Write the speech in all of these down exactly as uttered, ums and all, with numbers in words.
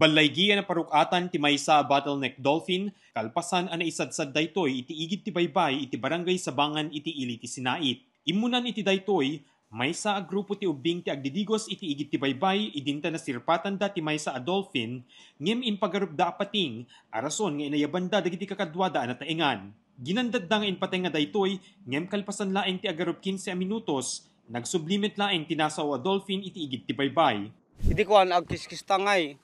Ballaygi a naparuk-atan ti maysa a bottleneck dolphin kalpasan a naisadsad daytoy iti igid ti baybay iti Barangay Sabangan iti ili ti Sinait. Immunan iti daytoy, maysa a grupo ti ubbing ti agdidigos iti igid ti baybay idinta nasirpatanda ti maysa a dolphin ngem impagarupda a pating a rason nga inayabanda dagiti kakaduada a nataengan. Ginandadda nga impatay nga daytoy ngem kalpasan laeng ti agarup kinse a minutos, nagsubli met laeng ti nasao a dolphin iti igid ti baybay. Idi kuan, agkiskista ngay.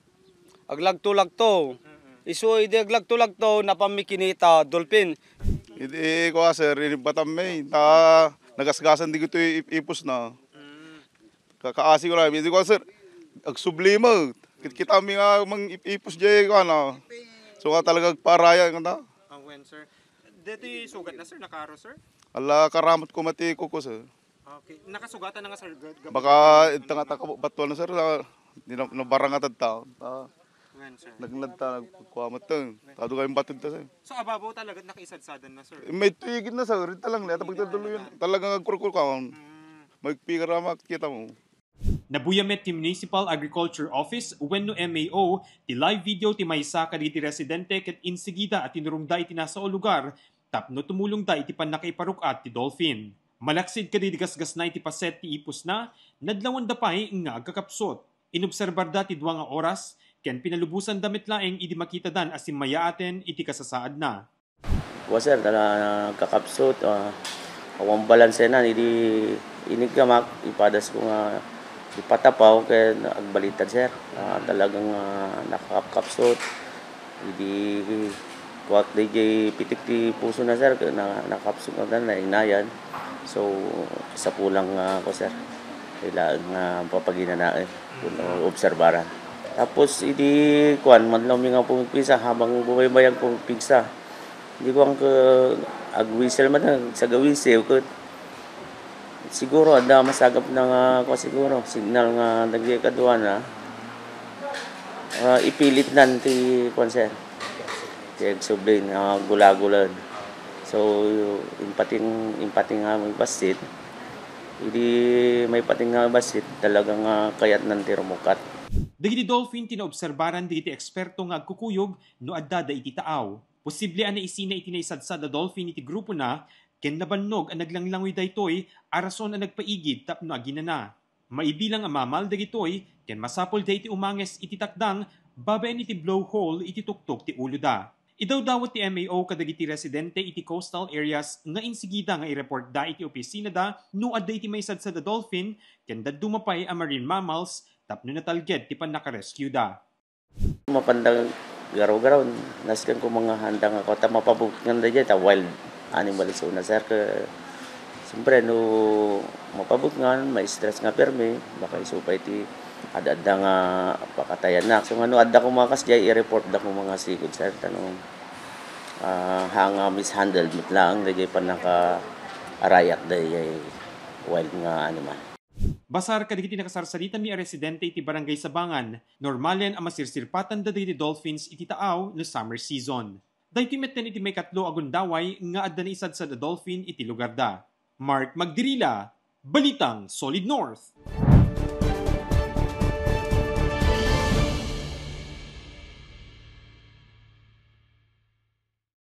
Aglagto-lagto. Isu idi aglagto-lagto, napanmi kinita, dolphin. Idi kuan, sir, inibatam mi. Ta nagasgasan digitoy ip-, ipusna. Kakaasi ko lang. Idi kuan, sir, agsubli met. Kit-, kita mi nga mang ip-, ipus jay kuan, ah. So nga talaga agparaya nga ta. Awen, sir. Detoy sugat na, sir, nakaro, sir? Ala, karamot ko mati kuko, sir. Okay. Nakasugatan na nga, sir. Ga-, ga-, Baka ita nga takabo batuan na, sir, sa, di na, nabarangatan ta. Ta, Wen, sir. Naglad ta, nagkuha mo ta. Tado kayong batid ta, sir. So, ababaw talaga nakaisadsadan na, sir? Eh, may tuyigin na, sir. Ito lang, nata pagtadalo yun. Talagang agkurkur ka. Mm. Magpikir na makita mo. Nabuya met ti Municipal Agriculture Office wenno M A O ti live video ti maysa kadagiti residente ket insigida a tinurongda iti nasao a lugar tapno tumulongda iti pannakaiparuk-at ti dolphin. Malaksid kadagiti gasgasna iti paset ti ipusna, nadlawanda pay nga agkakapsut. Inobserbarda ti dua nga oras ken pinalubosanda met laeng idi makitadan a simmayaaten iti kasasaadna. Wa, sir, tala nagkakapsut, ah, awan balansenan. Idi iniggamak, ipadas ko nga ipatapaw ken agbalittad, sir. Ah, talagang, ah, nakakapkapsut. Idi kuak dayjay pitik ti puso na, sir, na, nakapsut na, nainayan. So, sapulang, ah, ko, sir. Kailangan nga papaginanaen, kun obserbaran. Tapos, idi kuan, madlaw mi nga pumigpigsa, habang bumaybayag pumigpigsa, Di ko ang ka-, ag-whistle man, ag-, sagawisew ket siguro adda masagapna nga, kuwan, siguro, signal nga dagiti kaduana, ah, ipilitnan ti, kuwan, sir, ti agsubli nga gulagulaen. So, impating, impating nga maibassit, idi maipating nga maibassit, talaga nga kayatnan ti rumukkat. Dagiti dolphin ti naobserbaran dagiti eksperto nga agkukuyog no adda da iti taaw. Posible a naisina iti naisadsad a dolphin iti grupona ken nabannog a naglanglangoy daytoy a rason a nagpaigid tapno aginana. Maibilang a mammal dagitoy ken masapulda iti umanges iti takdang babaen iti blowhole iti tuktok ti uloda. Idawdawat ti M A O kadagiti residente iti coastal areas nga insigida nga i-reportda iti opisinada no adda iti maisadsad a dolphin ken dadduma pay a marine mammals tapno natalged ti pannakarescueda. Mapanda garo-garo, nasken ko mga handa nga kota, mapabutngan da dyan, ta wild animal isu na, sir, ke, siyempre, no mapabutngan, ma-stress nga permi, baka isu pay ti adda nga pakatayan na. So, nga no adda ko mga kas jay, i-report da ko mga sigud, sir, tanong, ah, ha nga mishandle met laeng, da jay pannaka arayak da jay wild nga animal. Basar kadagiti nakasarsaritami a residente iti Barangay Sabangan, normalen a masirsirpatanda dagiti dolphins iti taaw no summer season. Daytoy metten iti maikatlo a gundaway nga adda naisadsad a dolphin iti lugarda. Mark Magdirila, Balitang Solid North.